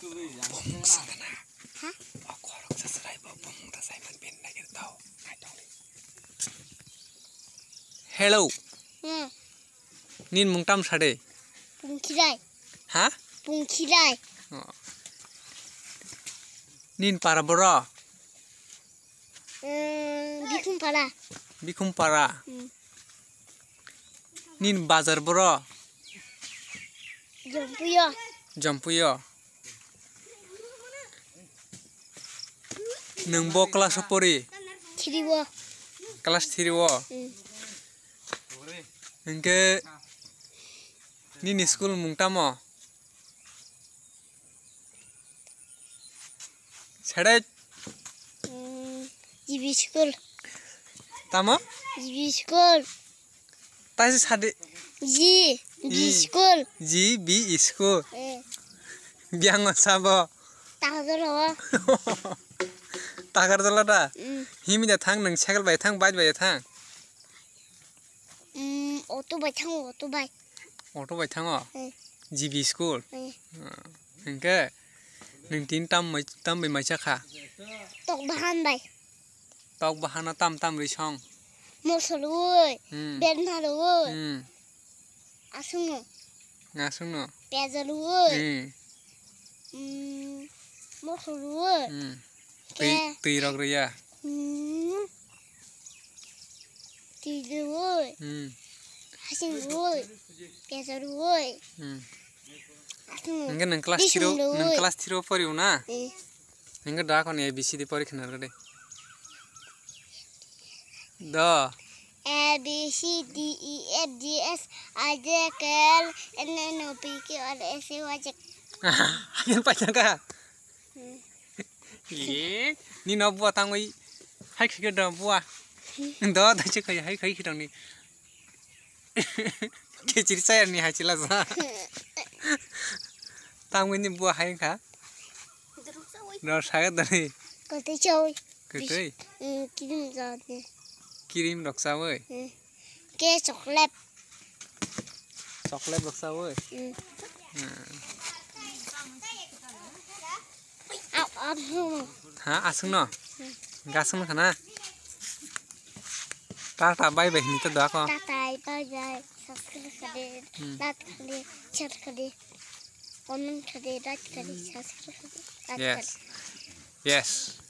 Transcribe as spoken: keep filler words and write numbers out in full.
Bung sana. Ha? O khoroksa chwrai bo bung ta sai man ben nai tau. Nai tau. Hello. Hmm. Nin mung tam sade? Pungkhirai. Ha? Pungkhirai. Oh. Nin para boro? Hmm, Bikhumpara. Bikhumpara. Hmm. Nin bazar boro? Jompuyo. Jompuyo. Nwng bo class o pori? Three o. Class three o? Hmm. Hingke nini school mung tamo? Sede. Hmm, G B school. Tamo? G B school. Taisa sadi. G B I. School. G B I school. Eh. Biango sabo. Takarjala o. Takarjala da? Mm. Himida thang nwng cycle bai thang, bike bai thang? Mm, auto bai thang, auto bai. Auto bai thango? Eh. G B school? Eh. Ah, hingke nwng tin tam mai, tam bai mai chakha? Tok bahan bai. Tok bahano tam tam ri song? Moso rwi, hmm, berma rwi. Hmm. Aswngno. Aswngno. Peja rwi. Hmm. Mm, moso rwi. Hmm. Twi, ke, twi rok rwi ya? Hmm. Twi rwi. Hmm. Hasing rwi. Peja rwi. Hmm. Aswngno. Hingke nwng class three o, nwng class three o pori o na? Eh. Hingke da kon A B C D pori khna rwdi. Do. A, B, C, D, E, F, G, H, I, J, K, L, M, N, O, P, Q, R, S, T, U, V, W, Z. Hingke paithaka? Hmm. Ye, ni no bua tangwi hai khike do bua. Do, do, chik hai, hai, hai khitang ni. Khichiri chayar ni hai chila sa. Tangwi ni bua hai kha. Ro saga dani. Kwtwi chawi. Kwtwi? Mm, kirim jani. Kirim rok chawi? Mm. Ke chocolate. Chocolate rok chawi? Mm. Hmm. Au, au, au. Ha, aswngno? Hmm. Gaswngno khana? Tata bye bye hini to dako. Tata bye bye. Subscribe khade, hmm, like khade, share khade, comment khade, like khade, subscribe khade, like khade. Yes. Yes.